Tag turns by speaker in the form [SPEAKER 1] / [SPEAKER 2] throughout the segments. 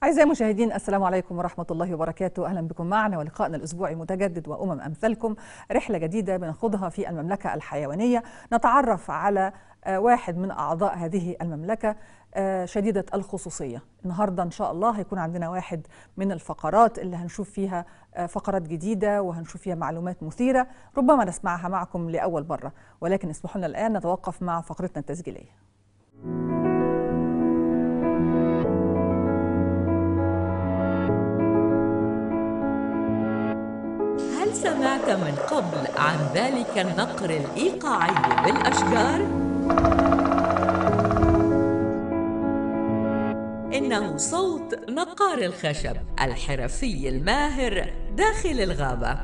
[SPEAKER 1] أعزائي المشاهدين، السلام عليكم ورحمة الله وبركاته. أهلا بكم معنا ولقائنا الأسبوعي متجدد وأمم أمثالكم، رحلة جديدة بنخوضها في المملكة الحيوانية. نتعرف على واحد من أعضاء هذه المملكة شديدة الخصوصية. النهاردة إن شاء الله هيكون عندنا واحد من الفقرات اللي هنشوف فيها فقرات جديدة وهنشوف فيها معلومات مثيرة ربما نسمعها معكم لأول مرة، ولكن اسمحوا لنا الآن نتوقف مع فقرتنا التسجيلية.
[SPEAKER 2] هل سمعت من قبل عن ذلك النقر الإيقاعي بالأشجار؟ إنه صوت نقار الخشب الحرفي الماهر داخل الغابة.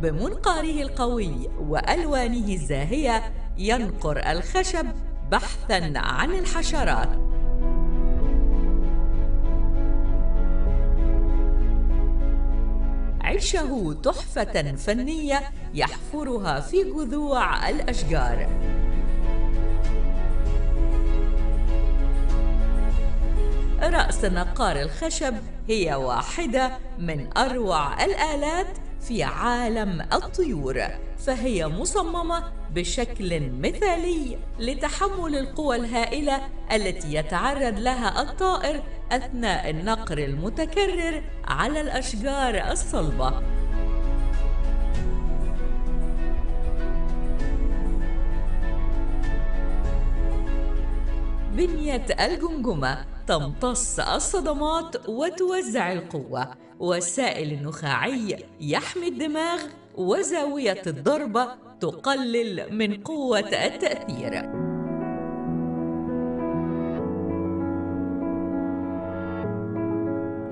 [SPEAKER 2] بمنقاره القوي وألوانه الزاهية ينقر الخشب بحثاً عن الحشرات. عشه تحفة فنية يحفرها في جذوع الأشجار. رأس نقار الخشب هي واحدة من أروع الآلات في عالم الطيور، فهي مصممة بشكل مثالي لتحمل القوى الهائلة التي يتعرض لها الطائر أثناء النقر المتكرر على الأشجار الصلبة. بنية الجمجمة تمتص الصدمات وتوزع القوة، والسائل النخاعي يحمي الدماغ، وزاوية الضربة تقلل من قوة التأثير.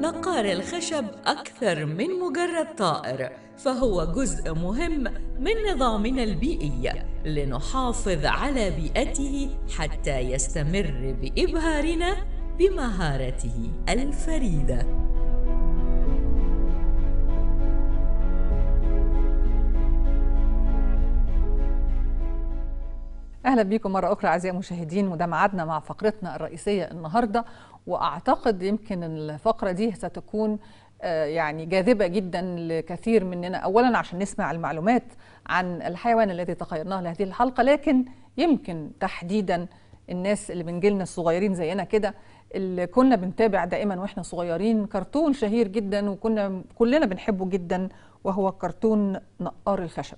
[SPEAKER 2] نقار الخشب أكثر من مجرد طائر، فهو جزء مهم من نظامنا البيئي لنحافظ على بيئته حتى يستمر بإبهارنا بمهارته الفريدة.
[SPEAKER 1] أهلا بكم مرة أخرى أعزائي المشاهدين، وده ميعادنا مع فقرتنا الرئيسية النهاردة، وأعتقد يمكن الفقرة دي ستكون يعني جاذبة جدا لكثير مننا، أولا عشان نسمع المعلومات عن الحيوان الذي تخيرناه لهذه الحلقة، لكن يمكن تحديدا الناس اللي من جيلنا الصغيرين زينا كده، اللي كنا بنتابع دائما واحنا صغيرين كرتون شهير جدا وكنا كلنا بنحبه جدا، وهو كرتون نقار الخشب.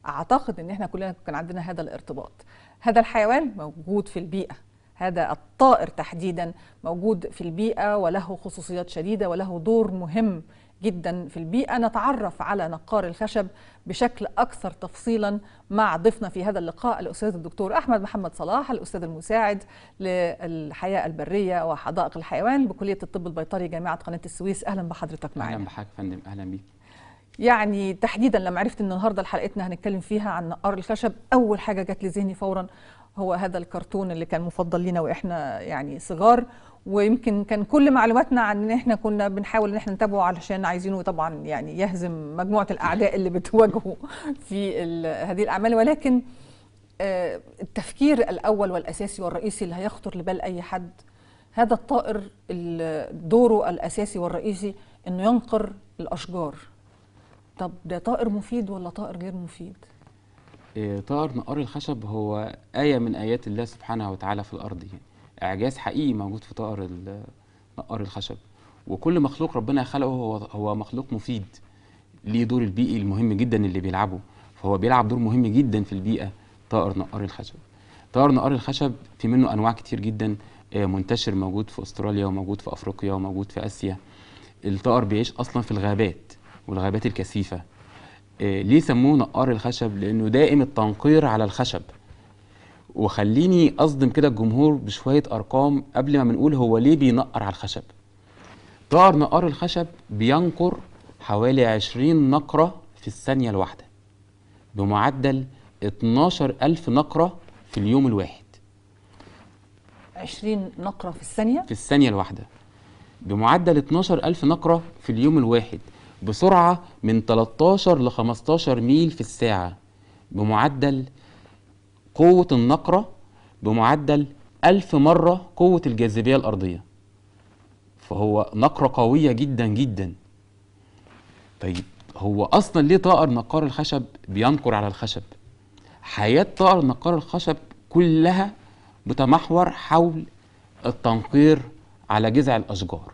[SPEAKER 1] أعتقد إن إحنا كلنا كان عندنا هذا الارتباط. هذا الحيوان موجود في البيئة، هذا الطائر تحديدا موجود في البيئة وله خصوصيات شديدة وله دور مهم جدا في البيئة. نتعرف على نقار الخشب بشكل أكثر تفصيلا مع ضيفنا في هذا اللقاء الأستاذ الدكتور أحمد محمد صلاح، الأستاذ المساعد للحياة البرية وحدائق الحيوان بكلية الطب البيطري جامعة قناة السويس. أهلا بحضرتك معنا.
[SPEAKER 3] أهلا بحضرتك فندم، أهلا بيك.
[SPEAKER 1] يعني تحديدا لما عرفت ان النهارده حلقتنا هنتكلم فيها عن نقار الخشب، اول حاجة جت لذهني فورا هو هذا الكرتون اللي كان مفضل لينا واحنا يعني صغار، ويمكن كان كل معلوماتنا عن ان احنا كنا بنحاول ان احنا نتابعه علشان عايزينه طبعا يعني يهزم مجموعة الاعداء اللي بتواجهه في هذه الاعمال. ولكن التفكير الاول والاساسي والرئيسي اللي هيخطر لبال اي حد، هذا الطائر دوره الاساسي والرئيسي انه ينقر الاشجار. طب ده طائر مفيد ولا طائر غير مفيد؟
[SPEAKER 3] طائر نقار الخشب هو آية من آيات الله سبحانه وتعالى في الأرض، يعني إعجاز حقيقي موجود في طائر نقار الخشب. وكل مخلوق ربنا خلقه هو مخلوق مفيد، ليه دور البيئي المهم جدا اللي بيلعبه، فهو بيلعب دور مهم جدا في البيئة. طائر نقار الخشب، طائر نقار الخشب في منه أنواع كتير جدا، منتشر موجود في أستراليا وموجود في أفريقيا وموجود في آسيا. الطائر بيعيش أصلا في الغابات والغابات الكثيفة. ليه سموه نقار الخشب؟ لأنه دائم التنقير على الخشب. وخليني أصدم كده الجمهور بشوية أرقام قبل ما بنقول هو ليه بينقر على الخشب. طائر نقار الخشب بينقر حوالي 20 نقرة في الثانية الواحدة، بمعدل 12,000 نقرة في اليوم الواحد.
[SPEAKER 1] 20 نقرة في الثانية؟
[SPEAKER 3] في الثانية الواحدة، بمعدل 12,000 نقرة في اليوم الواحد، بسرعة من 13 ل 15 ميل في الساعة، بمعدل قوة النقرة بمعدل 1000 مرة قوة الجاذبية الأرضية. فهو نقرة قوية جدا جدا. طيب هو أصلا ليه طائر نقار الخشب بينقر على الخشب؟ حياة طائر نقار الخشب كلها بتمحور حول التنقير على جذع الأشجار.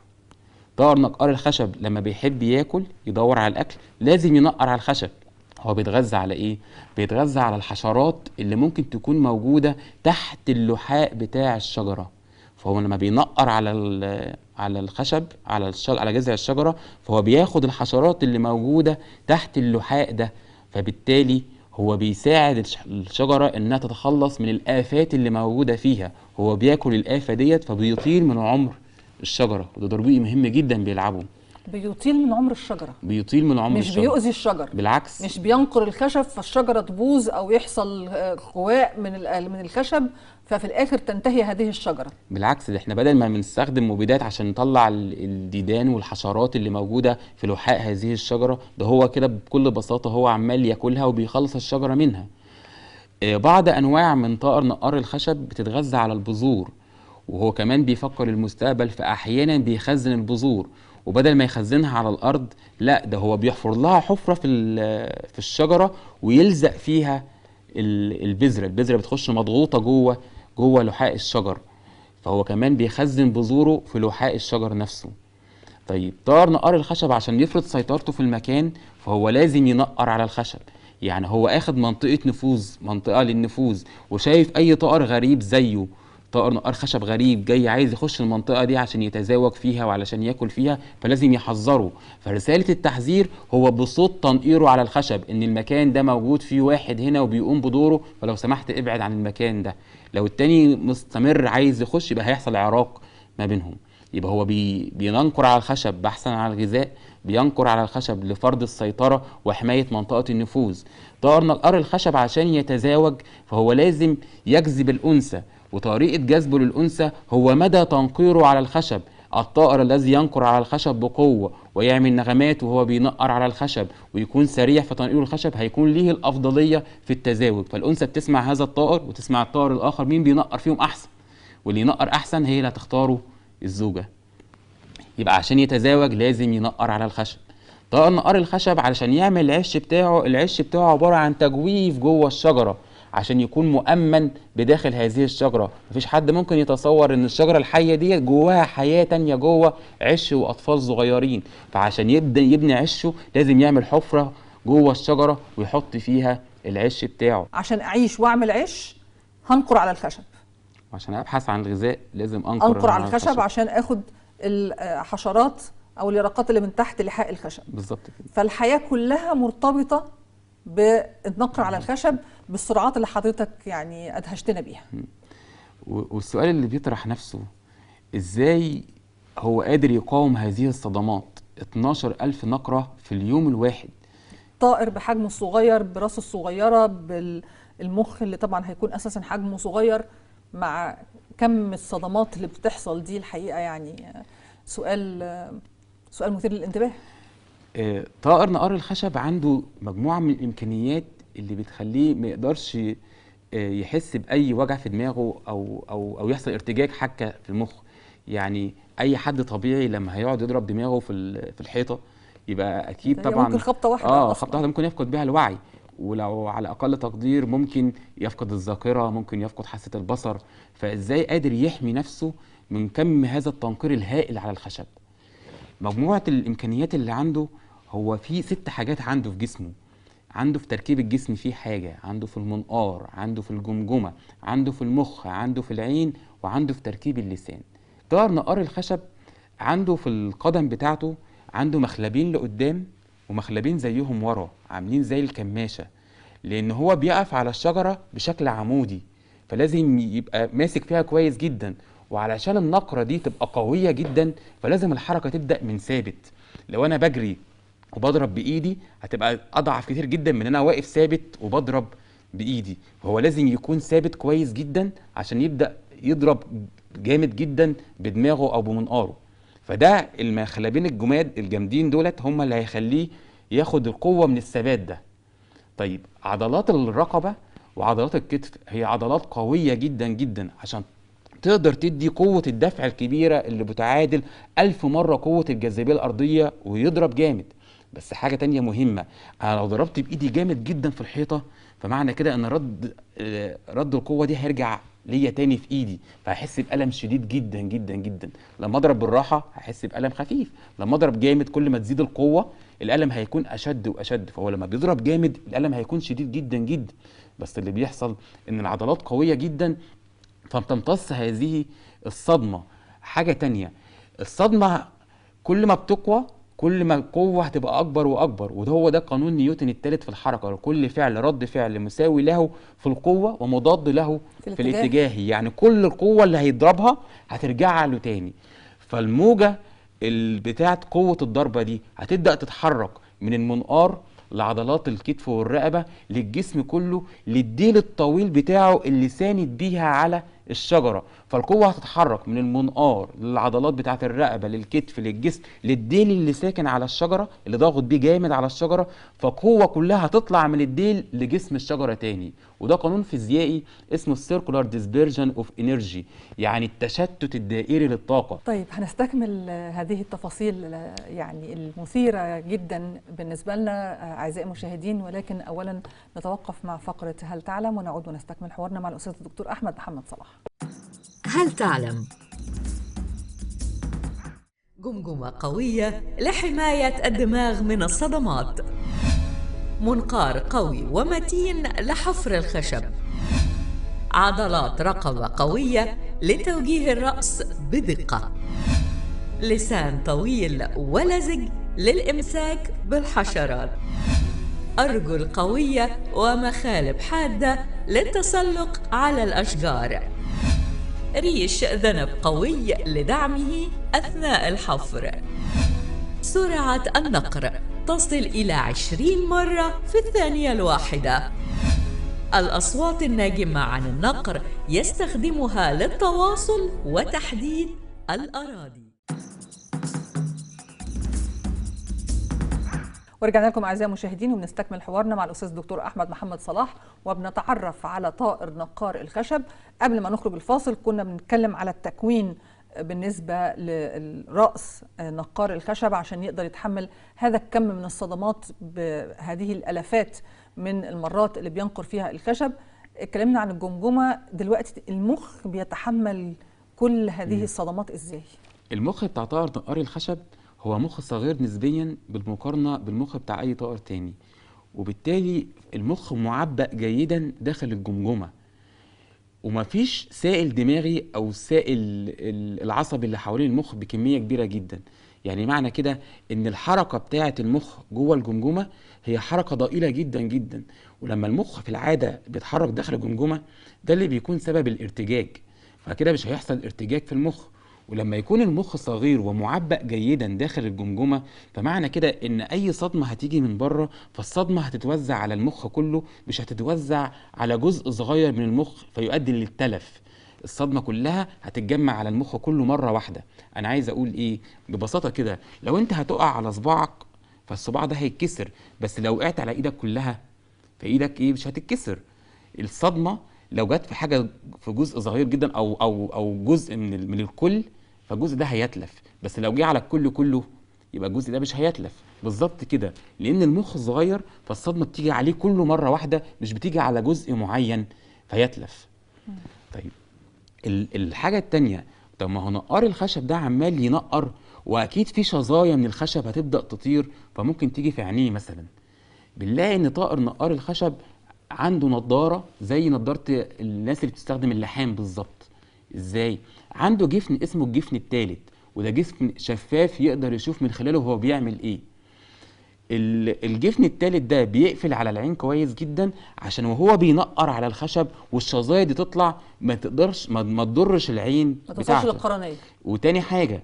[SPEAKER 3] طائر نقار الخشب لما بيحب ياكل يدور على الأكل لازم ينقر على الخشب. هو بيتغذى على إيه؟ بيتغذى على الحشرات اللي ممكن تكون موجودة تحت اللحاء بتاع الشجرة. فهو لما بينقر على الخشب على جذع الشجرة، فهو بياخد الحشرات اللي موجودة تحت اللحاء ده، فبالتالي هو بيساعد الشجرة إنها تتخلص من الآفات اللي موجودة فيها. هو بياكل الآفة ديت فبيطيل من عمر الشجرة، وده دور بيئي مهم جدا بيلعبه.
[SPEAKER 1] بيطيل من عمر الشجرة،
[SPEAKER 3] بيطيل من عمر
[SPEAKER 1] مش
[SPEAKER 3] الشجرة،
[SPEAKER 1] بيؤذي الشجر،
[SPEAKER 3] بالعكس
[SPEAKER 1] مش بينقر الخشب فالشجرة تبوظ أو يحصل خواء من الخشب ففي الآخر تنتهي هذه الشجرة.
[SPEAKER 3] بالعكس، ده احنا بدل ما بنستخدم مبيدات عشان نطلع الديدان والحشرات اللي موجودة في لحاء هذه الشجرة، ده هو كده بكل بساطة هو عمال ياكلها وبيخلص الشجرة منها. بعض أنواع من طائر نقار الخشب بتتغذى على البذور، وهو كمان بيفكر المستقبل، فأحيانا بيخزن البذور، وبدل ما يخزنها على الأرض لا، ده هو بيحفر لها حفرة في الشجرة ويلزق فيها البذرة. البذرة بتخش مضغوطة جوه لحاء الشجر، فهو كمان بيخزن بذوره في لحاء الشجر نفسه. طيب طائر نقار الخشب عشان يفرض سيطرته في المكان فهو لازم ينقر على الخشب. يعني هو اخد منطقة نفوذ، منطقة للنفوذ، وشايف أي طائر غريب زيه، طائر نقار خشب غريب جاي عايز يخش المنطقة دي عشان يتزاوج فيها وعلشان ياكل فيها، فلازم يحذره. فرسالة التحذير هو بصوت تنقيره على الخشب ان المكان ده موجود فيه واحد هنا وبيقوم بدوره، فلو سمحت ابعد عن المكان ده. لو التاني مستمر عايز يخش يبقى هيحصل عراك ما بينهم. يبقى هو بينقر على الخشب بحثا عن الغذاء، بينقر على الخشب لفرض السيطرة وحماية منطقة النفوذ. طائر نقار الخشب عشان يتزاوج فهو لازم يجذب الأنثى، وطريقة جذبه للأنثى هو مدى تنقيره على الخشب. الطائر الذي ينقر على الخشب بقوة ويعمل نغمات وهو بينقر على الخشب ويكون سريع في تنقيره الخشب هيكون ليه الأفضلية في التزاوج. فالأنثى بتسمع هذا الطائر وتسمع الطائر الآخر، مين بينقر فيهم أحسن، واللي ينقر أحسن هي اللي هتختاره الزوجة. يبقى عشان يتزاوج لازم ينقر على الخشب. طائر نقار الخشب علشان يعمل العش بتاعه، العش بتاعه عبارة عن تجويف جوه الشجرة عشان يكون مؤمن بداخل هذه الشجرة. مفيش حد ممكن يتصور ان الشجرة الحية دي جواها حياة تانية، جوه عش واطفال صغيرين. فعشان يبدأ يبني عشه لازم يعمل حفرة جوه الشجرة ويحط فيها العش بتاعه.
[SPEAKER 1] عشان اعيش واعمل عش هنقر على الخشب،
[SPEAKER 3] وعشان ابحث عن الغذاء لازم انقر
[SPEAKER 1] على الخشب عشان اخد الحشرات او اليرقات اللي من تحت لحاء الخشب.
[SPEAKER 3] بالظبط كده.
[SPEAKER 1] فالحياة كلها مرتبطة بالنقر على الخشب بالسرعات اللي حضرتك يعني ادهشتنا بيها.
[SPEAKER 3] والسؤال اللي بيطرح نفسه، ازاي هو قادر يقاوم هذه الصدمات؟ 12,000 نقرة في اليوم الواحد.
[SPEAKER 1] طائر بحجمه الصغير، براسه الصغيرة، بالمخ اللي طبعا هيكون اساسا حجمه صغير، مع كم الصدمات اللي بتحصل دي، الحقيقة يعني سؤال مثير للانتباه.
[SPEAKER 3] طائر نقار الخشب عنده مجموعة من الإمكانيات اللي بتخليه ما يقدرش يحس بأي وجع في دماغه أو أو أو يحصل ارتجاج حكة في المخ. يعني أي حد طبيعي لما هيقعد يضرب دماغه في الحيطة يبقى أكيد طبعا
[SPEAKER 1] ممكن خبطة واحدة،
[SPEAKER 3] خبطة واحدة ممكن يفقد بيها الوعي، ولو على أقل تقدير ممكن يفقد الذاكرة، ممكن يفقد حاسة البصر. فإزاي قادر يحمي نفسه من كم هذا التنقير الهائل على الخشب؟ مجموعة الإمكانيات اللي عنده، هو في 6 حاجات عنده في جسمه. عنده في تركيب الجسم في حاجة، عنده في المنقار، عنده في الجمجمة، عنده في المخ، عنده في العين، وعنده في تركيب اللسان. طائر نقار الخشب عنده في القدم بتاعته عنده مخلبين لقدام ومخلبين زيهم ورا، عاملين زي الكماشة، لأن هو بيقف على الشجرة بشكل عمودي، فلازم يبقى ماسك فيها كويس جدا. وعلشان النقرة دي تبقى قوية جدا فلازم الحركة تبدأ من ثابت. لو أنا بجري وبضرب بإيدي هتبقى أضعف كتير جدا من أنا واقف ثابت وبضرب بإيدي. فهو لازم يكون ثابت كويس جدا عشان يبدأ يضرب جامد جدا بدماغه أو بمنقاره. فده المخلبين الجماد الجامدين دولت هم اللي هيخليه ياخد القوة من الثبات ده. طيب عضلات الرقبة وعضلات الكتف هي عضلات قوية جدا جدا، عشان تقدر تدي قوة الدفع الكبيرة اللي بتعادل 1000 مرة قوة الجاذبية الأرضية ويضرب جامد. بس حاجة تانية مهمة، أنا لو ضربت بإيدي جامد جدا في الحيطة فمعنى كده إن رد القوة دي هيرجع ليا تاني في إيدي، فهحس بألم شديد جدا جدا جدا. لما أضرب بالراحة هحس بألم خفيف، لما أضرب جامد كل ما تزيد القوة الألم هيكون أشد وأشد. فهو لما بيضرب جامد الألم هيكون شديد جدا جدا. بس اللي بيحصل إن العضلات قوية جدا فبتمتص هذه الصدمة. حاجة تانية، الصدمة كل ما بتقوى كل ما القوة هتبقى أكبر وأكبر، وده هو ده قانون نيوتن الثالث في الحركة، كل فعل رد فعل مساوي له في القوة ومضاد له في الاتجاه. يعني كل القوة اللي هيضربها هترجع له تاني. فالموجة بتاعت قوة الضربة دي هتبدأ تتحرك من المنقار لعضلات الكتف والرقبة للجسم كله للديل الطويل بتاعه اللي ساند بيها على الشجرة. فالقوة هتتحرك من المنقار للعضلات بتاعت الرقبة للكتف للجسم للديل اللي ساكن على الشجرة اللي ضاغط بيه جامد على الشجرة، فالقوة كلها هتطلع من الديل لجسم الشجرة تاني. وده قانون فيزيائي اسمه ال circular dispersion of energy، يعني التشتت الدائري للطاقة.
[SPEAKER 1] طيب هنستكمل هذه التفاصيل يعني المثيرة جدا بالنسبة لنا أعزائي المشاهدين، ولكن أولا نتوقف مع فقرة هل تعلم ونعود ونستكمل حوارنا مع الأستاذ الدكتور أحمد محمد صلاح.
[SPEAKER 2] هل تعلم؟ جمجمة قوية لحماية الدماغ من الصدمات، منقار قوي ومتين لحفر الخشب، عضلات رقبة قوية لتوجيه الرأس بدقة، لسان طويل ولزج للإمساك بالحشرات، أرجل قوية ومخالب حادة للتسلق على الأشجار، ريش ذنب قوي لدعمه أثناء الحفر، سرعة النقر تصل إلى 20 مرة في الثانية الواحدة، الأصوات الناجمة عن النقر يستخدمها للتواصل وتحديد الأراضي.
[SPEAKER 1] ورجعنا لكم أعزائي المشاهدين وبنستكمل حوارنا مع الأستاذ الدكتور أحمد محمد صلاح، وبنتعرف على طائر نقار الخشب. قبل ما نخرج الفاصل كنا بنتكلم على التكوين بالنسبة للرأس نقار الخشب عشان يقدر يتحمل هذا الكم من الصدمات بهذه الألافات من المرات اللي بينقر فيها الخشب. اتكلمنا عن الجمجمة، دلوقتي المخ بيتحمل كل هذه الصدمات إزاي؟
[SPEAKER 3] المخ بتاع طائر نقار الخشب هو مخ صغير نسبيا بالمقارنة بالمخ بتاع أي طائر تاني، وبالتالي المخ معبأ جيدا داخل الجمجمة، ومفيش سائل دماغي أو سائل العصبي اللي حوالين المخ بكمية كبيرة جدا. يعني معنى كده إن الحركة بتاعة المخ جوه الجمجمة هي حركة ضئيلة جدا جدا، ولما المخ في العادة بيتحرك داخل الجمجمة ده اللي بيكون سبب الارتجاج، فكده مش هيحصل ارتجاج في المخ. ولما يكون المخ صغير ومعبأ جيدا داخل الجمجمة فمعنى كده ان اي صدمة هتيجي من بره فالصدمة هتتوزع على المخ كله، مش هتتوزع على جزء صغير من المخ فيؤدي للتلف. الصدمة كلها هتتجمع على المخ كله مرة واحدة. انا عايز اقول ايه ببساطة كده، لو انت هتقع على صباعك فالصباع ده هيتكسر، بس لو وقعت على ايدك كلها فايدك ايه مش هتتكسر. الصدمة لو جت في حاجة في جزء صغير جدا او او او جزء من الكل فالجزء ده هيتلف، بس لو جه على الكل كله يبقى الجزء ده مش هيتلف. بالظبط كده، لان المخ صغير فالصدمه بتيجي عليه كله مرة واحدة، مش بتيجي على جزء معين فيتلف. طيب الحاجة الثانية، طب ما هو نقار الخشب ده عمال ينقر واكيد في شظايا من الخشب هتبدا تطير فممكن تيجي في عينيه مثلا. بنلاقي ان طائر نقار الخشب عنده نظاره زي نظاره الناس اللي بتستخدم اللحام بالظبط. ازاي؟ عنده جفن اسمه الجفن الثالث، وده جفن شفاف يقدر يشوف من خلاله هو بيعمل ايه. الجفن الثالث ده بيقفل على العين كويس جدا عشان وهو بينقر على الخشب والشظايا دي تطلع ما تقدرش ما تضرش العين
[SPEAKER 1] ما توصلش للقرنيه.
[SPEAKER 3] وتاني حاجة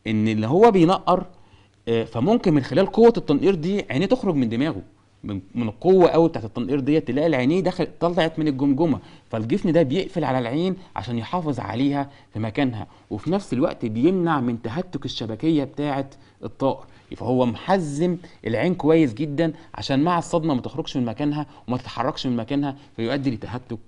[SPEAKER 3] ان اللي هو بينقر فممكن من خلال قوة التنقير دي عينيه تخرج من دماغه، من القوة قوي بتاعت التنقير ديت تلاقي العينية دخل طلعت من الجمجمة، فالجفن ده بيقفل على العين عشان يحافظ عليها في مكانها، وفي نفس الوقت بيمنع من تهتك الشبكيه بتاعه الطائر، فهو محزم العين كويس جدا عشان مع الصدمة ما تخرجش من مكانها وما تتحركش من مكانها فيؤدي لتهتك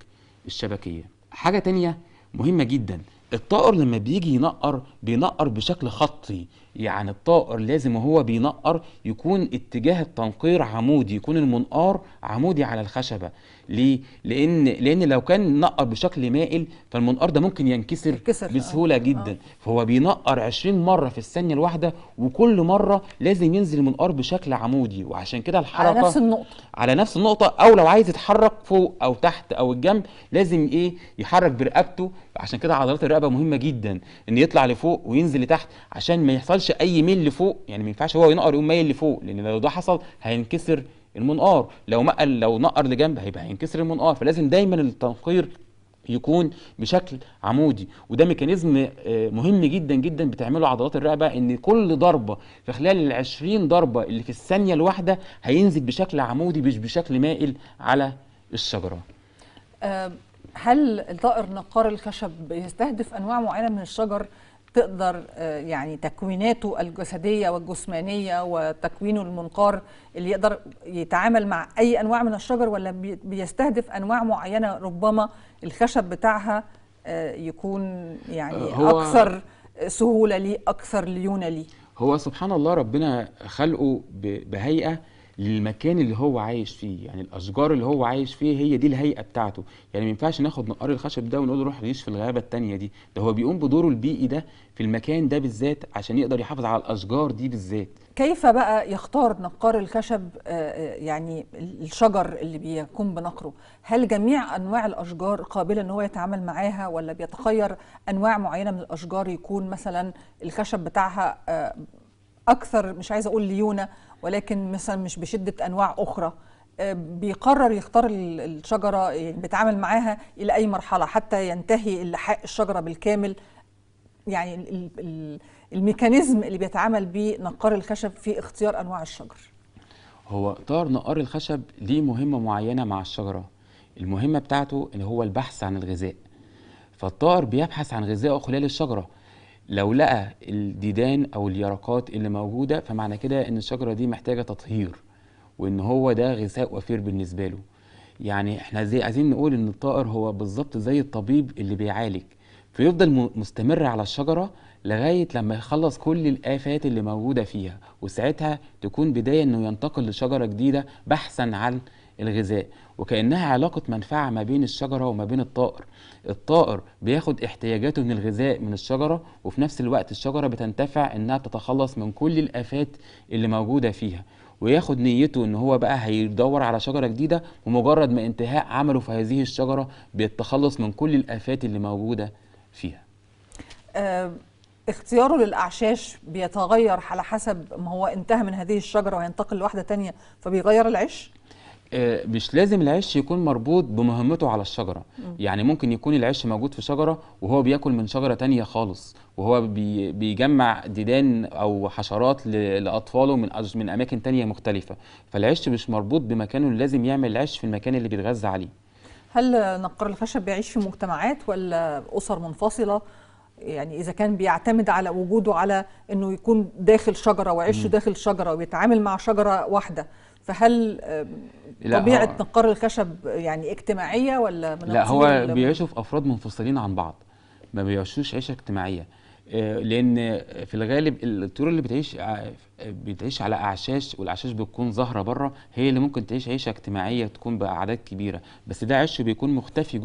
[SPEAKER 3] الشبكيه. حاجة تانية مهمة جدا، الطائر لما بيجي ينقر بينقر بشكل خطي، يعني الطائر لازم وهو بينقر يكون اتجاه التنقير عمودي، يكون المنقار عمودي على الخشبة. ليه؟ لأن لو كان نقر بشكل مائل فالمنقار ده ممكن ينكسر بسهولة جدا. فهو بينقر 20 مرة في الثانية الواحدة، وكل مرة لازم ينزل المنقار بشكل عمودي، وعشان كده الحركة
[SPEAKER 1] على نفس النقطة،
[SPEAKER 3] على نفس النقطة، أو لو عايز يتحرك فوق أو تحت أو الجنب لازم إيه؟ يحرك برقبته. عشان كده عضلات الرقبة مهمة جدا، إن يطلع لفوق وينزل لتحت عشان ما يحصلش أي ميل لفوق. يعني ما ينفعش هو ينقر يقوم مايل لفوق، لأن لو ده حصل هينكسر المنقار، لو نقر لجنب هيبقى هينكسر المنقار. فلازم دايما التنقير يكون بشكل عمودي، وده mechanism مهم جدا جدا بتعمله عضلات الرقبة، ان كل ضربه في خلال ال 20 ضربه اللي في الثانية الواحدة هينزل بشكل عمودي مش بشكل مائل على الشجرة.
[SPEAKER 1] هل الطائر نقار الخشب بيستهدف انواع معينة من الشجر تقدر يعني تكويناته الجسدية والجسمانية وتكوينه المنقار اللي يقدر يتعامل مع أي أنواع من الشجر، ولا بيستهدف أنواع معينة ربما الخشب بتاعها يكون يعني أكثر سهولة ليه، أكثر ليونة ليه؟
[SPEAKER 3] هو سبحان الله ربنا خلقه بهيئة للمكان اللي هو عايش فيه، يعني الاشجار اللي هو عايش فيه هي دي الهيئة بتاعته. يعني ما ينفعش ناخد نقار الخشب ده ونقول له روح عيش في الغابة الثانية دي، ده هو بيقوم بدوره البيئي ده في المكان ده بالذات عشان يقدر يحافظ على الاشجار دي بالذات.
[SPEAKER 1] كيف بقى يختار نقار الخشب يعني الشجر اللي بيقوم بنقره؟ هل جميع انواع الاشجار قابله ان هو يتعامل معاها، ولا بيتخير انواع معينة من الاشجار يكون مثلا الخشب بتاعها اكثر، مش عايزه اقول ليونه، ولكن مثلا مش بشده انواع اخرى؟ بيقرر يختار الشجرة يعني بيتعامل معاها الى اي مرحلة حتى ينتهي اللحاء الشجرة بالكامل؟ يعني ال mechanism اللي بيتعامل بيه نقار الخشب في اختيار انواع الشجر.
[SPEAKER 3] هو طائر نقار الخشب ليه مهمة معينة مع الشجرة، المهمة بتاعته اللي هو البحث عن الغذاء. فالطائر بيبحث عن غذائه خلال الشجرة، لو لقى الديدان او اليرقات اللي موجودة فمعنى كده ان الشجرة دي محتاجه تطهير، وان هو ده غذاء وفير بالنسبة له. يعني احنا زي عايزين نقول ان الطائر هو بالظبط زي الطبيب اللي بيعالج، فيفضل مستمر على الشجرة لغاية لما يخلص كل الافات اللي موجودة فيها، وساعتها تكون بداية انه ينتقل لشجرة جديدة بحثا عن الغذاء. وكأنها علاقة منفعة ما بين الشجرة وما بين الطائر. الطائر بياخد احتياجاته من الغذاء من الشجرة، وفي نفس الوقت الشجرة بتنتفع انها تتخلص من كل الآفات اللي موجودة فيها، وياخد نيته ان هو بقى هيدور على شجرة جديدة، ومجرد ما انتهاء عمله في هذه الشجرة بيتخلص من كل الآفات اللي موجودة فيها.
[SPEAKER 1] اختياره للأعشاش بيتغير على حسب ما هو انتهى من هذه الشجرة وينتقل لواحدة تانية، فبيغير العش؟
[SPEAKER 3] مش لازم العش يكون مربوط بمهمته على الشجرة. يعني ممكن يكون العش موجود في شجرة وهو بياكل من شجرة تانية خالص، وهو بيجمع ديدان أو حشرات لأطفاله من أماكن تانية مختلفة. فالعش مش مربوط بمكانه، اللي لازم يعمل العش في المكان اللي بيتغذى عليه.
[SPEAKER 1] هل نقار الخشب بيعيش في مجتمعات ولا أسر منفصلة؟ يعني إذا كان بيعتمد على وجوده على إنه يكون داخل شجرة وعشه داخل شجرة وبيتعامل مع شجرة واحدة، فهل طبيعة نقار الخشب يعني اجتماعية ولا من؟
[SPEAKER 3] لا، هو بيعيشوا في أفراد منفصلين عن بعض، ما بيعيشوش عيشة اجتماعية، لأن في الغالب الطيور اللي بتعيش على أعشاش، والأعشاش بتكون ظاهرة بره، هي اللي ممكن تعيش عيشة اجتماعية تكون بأعداد كبيرة، بس ده عش بيكون مختفي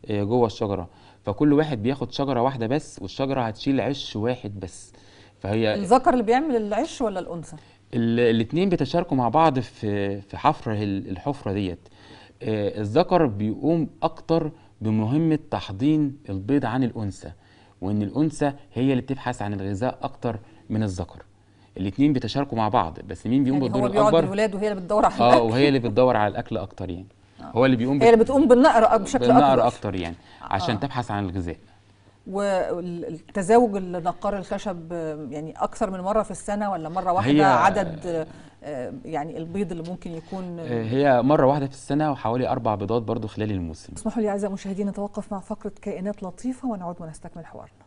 [SPEAKER 3] جوه الشجرة، فكل واحد بياخد شجرة واحدة بس، والشجرة هتشيل عش واحد بس. فهي
[SPEAKER 1] الذكر اللي بيعمل العش ولا الأنثى؟
[SPEAKER 3] الاثنين بيتشاركوا مع بعض في حفر الحفرة ديت. الذكر بيقوم أكتر بمهمة تحضين البيض عن الأنثى، وإن الأنثى هي اللي بتبحث عن الغذاء أكتر من الذكر. الاثنين بيتشاركوا مع بعض، بس مين بيقوم
[SPEAKER 1] يعني
[SPEAKER 3] بالدور
[SPEAKER 1] هو
[SPEAKER 3] الأكبر؟
[SPEAKER 1] بيقعد بالولاد وهي اللي بتدور على الأكل.
[SPEAKER 3] وهي اللي بتدور على الأكل أكتر يعني. هو اللي بيقوم
[SPEAKER 1] هي اللي بتقوم بالنقر بشكل أكبر.
[SPEAKER 3] بالنقر أكتر يعني عشان تبحث عن الغذاء.
[SPEAKER 1] والتزاوج النقار الخشب يعني أكثر من مرة في السنة ولا مرة واحدة؟ عدد يعني البيض اللي ممكن يكون؟
[SPEAKER 3] هي مرة واحدة في السنة، وحوالي 4 بيضات برضو خلال الموسم.
[SPEAKER 1] اسمحوا لي أعزائي المشاهدين نتوقف مع فقرة كائنات لطيفة ونعود ونستكمل حوارنا.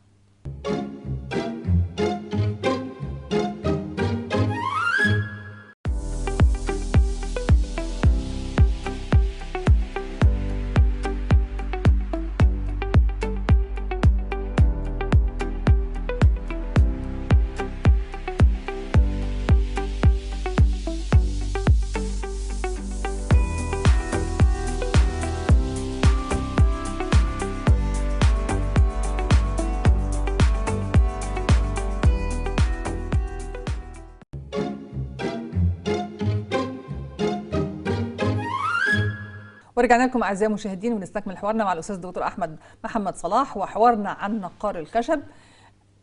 [SPEAKER 1] ورجعنا لكم اعزائي المشاهدين ونستكمل حوارنا مع الاستاذ الدكتور احمد محمد صلاح وحوارنا عن نقار الخشب.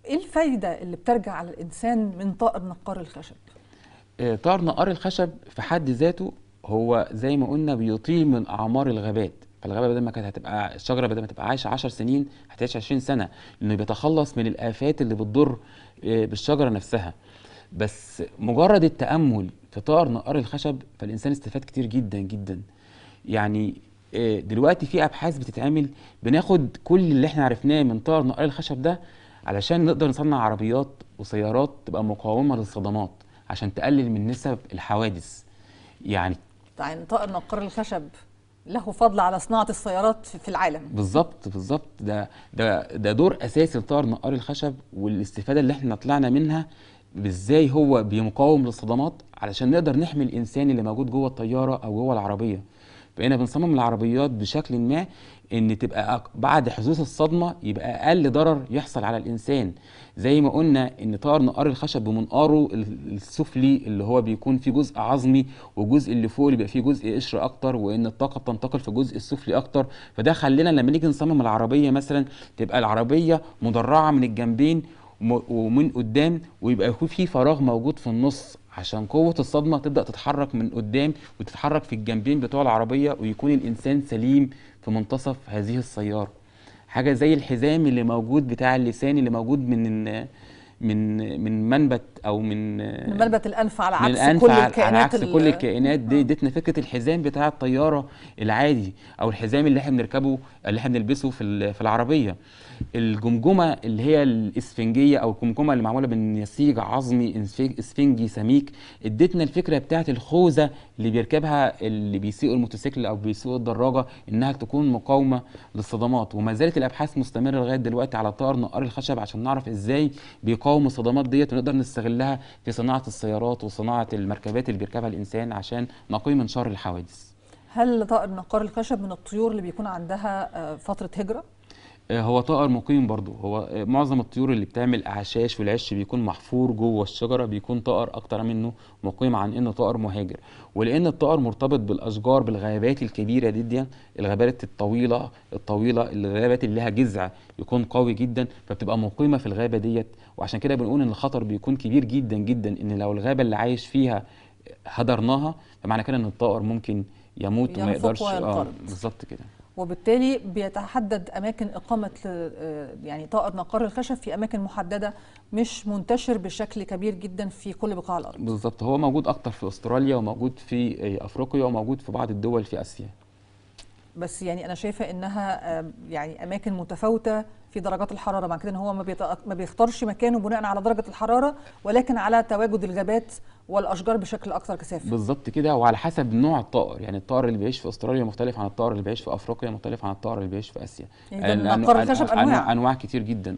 [SPEAKER 1] ايه الفايدة اللي بترجع على الانسان من طائر نقار الخشب؟
[SPEAKER 3] طائر نقار الخشب في حد ذاته هو زي ما قلنا بيطيل من اعمار الغابات، فالغابه بدل ما كانت هتبقى الشجرة بدل ما تبقى عايشه 10 سنين هتعيش 20 سنة، لانه بيتخلص من الافات اللي بتضر بالشجرة نفسها. بس مجرد التامل في طائر نقار الخشب فالانسان استفاد كتير جدا جدا. يعني دلوقتي في ابحاث بتتعمل بناخد كل اللي احنا عرفناه من طائر نقار الخشب ده علشان نقدر نصنع عربيات وسيارات تبقى مقاومة للصدمات عشان تقلل من نسب الحوادث. يعني
[SPEAKER 1] طائر نقار الخشب له فضل على صناعة السيارات في العالم.
[SPEAKER 3] بالظبط بالظبط، ده دور اساسي لطائر نقار الخشب، والاستفادة اللي احنا طلعنا منها ازاي هو بيقاوم للصدمات علشان نقدر نحمي الانسان اللي موجود جوه الطيارة او جوه العربية. بقينا بنصمم العربيات بشكل ما ان تبقى بعد حدوث الصدمة يبقى اقل ضرر يحصل على الانسان. زي ما قلنا ان طائر نقار الخشب بمنقاره السفلي اللي هو بيكون فيه جزء عظمي، وجزء اللي فوق اللي بيبقى فيه جزء قشر اكتر، وان الطاقة بتنتقل في الجزء السفلي اكتر. فده خلينا لما نيجي نصمم العربية مثلا تبقى العربية مدرعه من الجنبين ومن قدام، ويبقى في فراغ موجود في النص عشان قوة الصدمة تبدأ تتحرك من قدام وتتحرك في الجنبين بتوع العربية، ويكون الإنسان سليم في منتصف هذه السيارة. حاجة زي الحزام اللي موجود بتاع اللسان اللي موجود من من من منبت أو من
[SPEAKER 1] منبت الأنف، على عكس كل الكائنات،
[SPEAKER 3] على عكس كل الكائنات دي. ادتنا فكرة الحزام بتاع الطيارة العادي أو الحزام اللي احنا بنركبه اللي احنا بنلبسه في العربية. الجمجمة اللي هي الاسفنجيه او الجمجمة اللي معمولة من نسيج عظمي اسفنجي سميك، ادتنا الفكرة بتاعه الخوذه اللي بيركبها اللي بيسوقوا الموتوسيكل او بيسوقوا الدراجة، انها تكون مقاومة للصدمات. وما زالت الابحاث مستمرة لغاية دلوقتي على طائر نقار الخشب عشان نعرف ازاي بيقاوم الصدمات ديت، ونقدر نستغلها في صناعة السيارات وصناعة المركبات اللي بيركبها الانسان عشان نقي من شر الحوادث.
[SPEAKER 1] هل طائر نقار الخشب من الطيور اللي بيكون عندها فترة هجره؟
[SPEAKER 3] هو طائر مقيم برضو. هو معظم الطيور اللي بتعمل اعشاش والعش بيكون محفور جوه الشجرة بيكون طائر اكتر منه مقيم عن انه طائر مهاجر. ولان الطائر مرتبط بالاشجار بالغابات الكبيرة دي، الغابات الطويلة الغابات اللي لها جذع يكون قوي جدا، فبتبقى مقيمة في الغابة ديت. وعشان كده بنقول ان الخطر بيكون كبير جدا جدا، ان لو الغابة اللي عايش فيها هدرناها فمعنى كده ان الطائر ممكن يموت وما يقدرش. بالظبط كده.
[SPEAKER 1] وبالتالي بيتحدد أماكن إقامة يعني طائر نقار الخشب في أماكن محددة، مش منتشر بشكل كبير جدا في كل بقاع الأرض.
[SPEAKER 3] بالظبط، هو موجود أكتر في أستراليا وموجود في أفريقيا وموجود في بعض الدول في آسيا.
[SPEAKER 1] بس يعني أنا شايفة إنها يعني أماكن متفاوتة في درجات الحرارة، مع كده إن هو ما بيختارش مكانه بناء على درجة الحرارة، ولكن على تواجد الغابات والأشجار بشكل أكثر كثافة.
[SPEAKER 3] بالظبط كده، وعلى حسب نوع الطائر. يعني الطائر اللي بيعيش في أستراليا مختلف عن الطائر اللي بيعيش في أفريقيا، مختلف عن الطائر اللي بيعيش في آسيا.
[SPEAKER 1] يعني نقار الخشب أنواع
[SPEAKER 3] كتير جدا.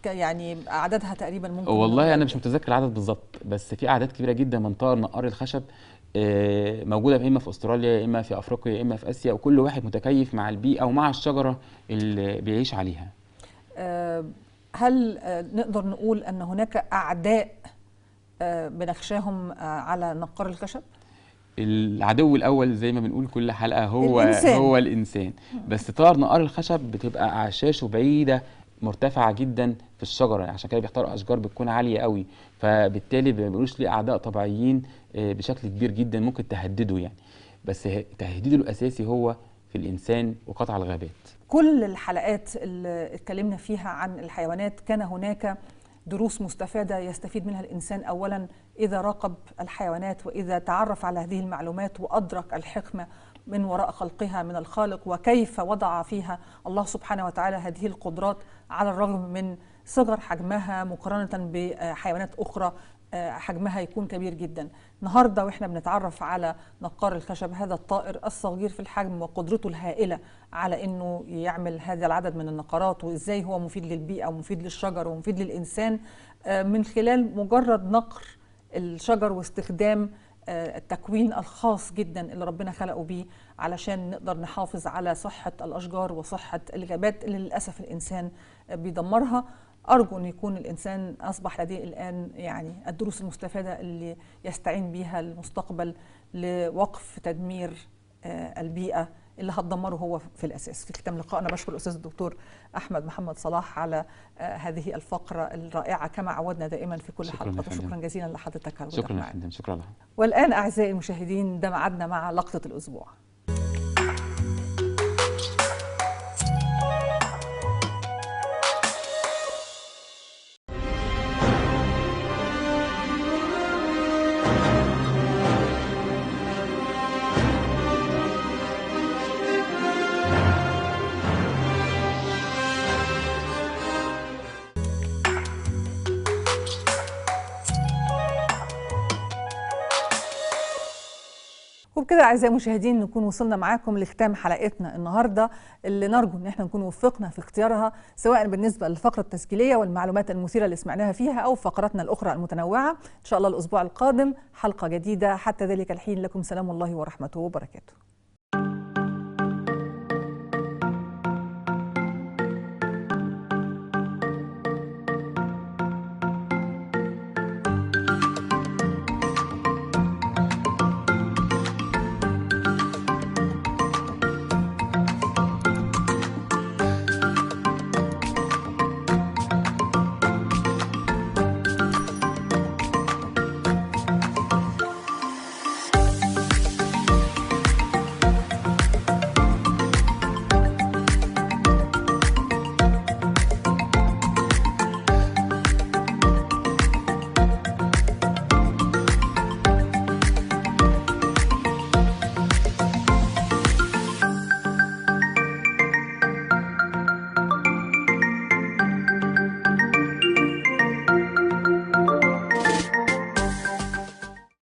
[SPEAKER 1] يعني عددها تقريبا ممكن،
[SPEAKER 3] والله أنا مش متذكر العدد بالظبط، بس في أعداد كبيرة جدا من طائر نقار الخشب موجودة اما في استراليا اما في افريقيا اما في اسيا، وكل واحد متكيف مع البيئة ومع الشجرة اللي بيعيش عليها.
[SPEAKER 1] هل نقدر نقول ان هناك اعداء بنخشاهم على نقار الخشب؟
[SPEAKER 3] العدو الاول زي ما بنقول كل حلقة هو الإنسان. هو الانسان. بس طائر نقار الخشب بتبقى اعشاشه بعيدة مرتفعة جدا في الشجرة، عشان كده بيختار اشجار بتكون عالية قوي، فبالتالي ما بيبقوش ليه اعداء طبيعيين بشكل كبير جدا ممكن تهدده يعني. بس تهديده الاساسي هو في الانسان وقطع الغابات.
[SPEAKER 1] كل الحلقات اللي اتكلمنا فيها عن الحيوانات كان هناك دروس مستفادة يستفيد منها الانسان، اولا اذا راقب الحيوانات واذا تعرف على هذه المعلومات وادرك الحكمة من وراء خلقها من الخالق، وكيف وضع فيها الله سبحانه وتعالى هذه القدرات على الرغم من صغر حجمها مقارنة بحيوانات أخرى حجمها يكون كبير جدا. النهاردة وإحنا بنتعرف على نقار الخشب، هذا الطائر الصغير في الحجم وقدرته الهائلة على أنه يعمل هذا العدد من النقرات، وإزاي هو مفيد للبيئة ومفيد للشجر ومفيد للإنسان من خلال مجرد نقر الشجر واستخدام التكوين الخاص جدا اللي ربنا خلقه بيه علشان نقدر نحافظ على صحة الأشجار وصحة الغابات اللي للأسف الإنسان بيدمرها. أرجو أن يكون الإنسان أصبح لديه الآن يعني الدروس المستفادة اللي يستعين بيها المستقبل لوقف تدمير البيئة اللي هتدمره هو في الأساس. في ختام لقائنا بشكر الأستاذ الدكتور أحمد محمد صلاح على هذه الفقرة الرائعة كما عودنا دائما في كل حلقة. شكرا جزيلا لحضرتك على وجودك
[SPEAKER 3] شكرا
[SPEAKER 1] معنا.
[SPEAKER 3] يا فندم، شكرا لك.
[SPEAKER 1] والآن أعزائي المشاهدين ده ميعادنا مع لقطة الأسبوع. وبكده أعزائي المشاهدين نكون وصلنا معاكم لختام حلقتنا النهارده، اللي نرجو ان احنا نكون وفقنا في اختيارها، سواء بالنسبة للفقرة التسجيليه والمعلومات المثيرة اللي سمعناها فيها او فقراتنا الاخرى المتنوعة. ان شاء الله الاسبوع القادم حلقة جديدة، حتى ذلك الحين لكم سلام الله ورحمته وبركاته.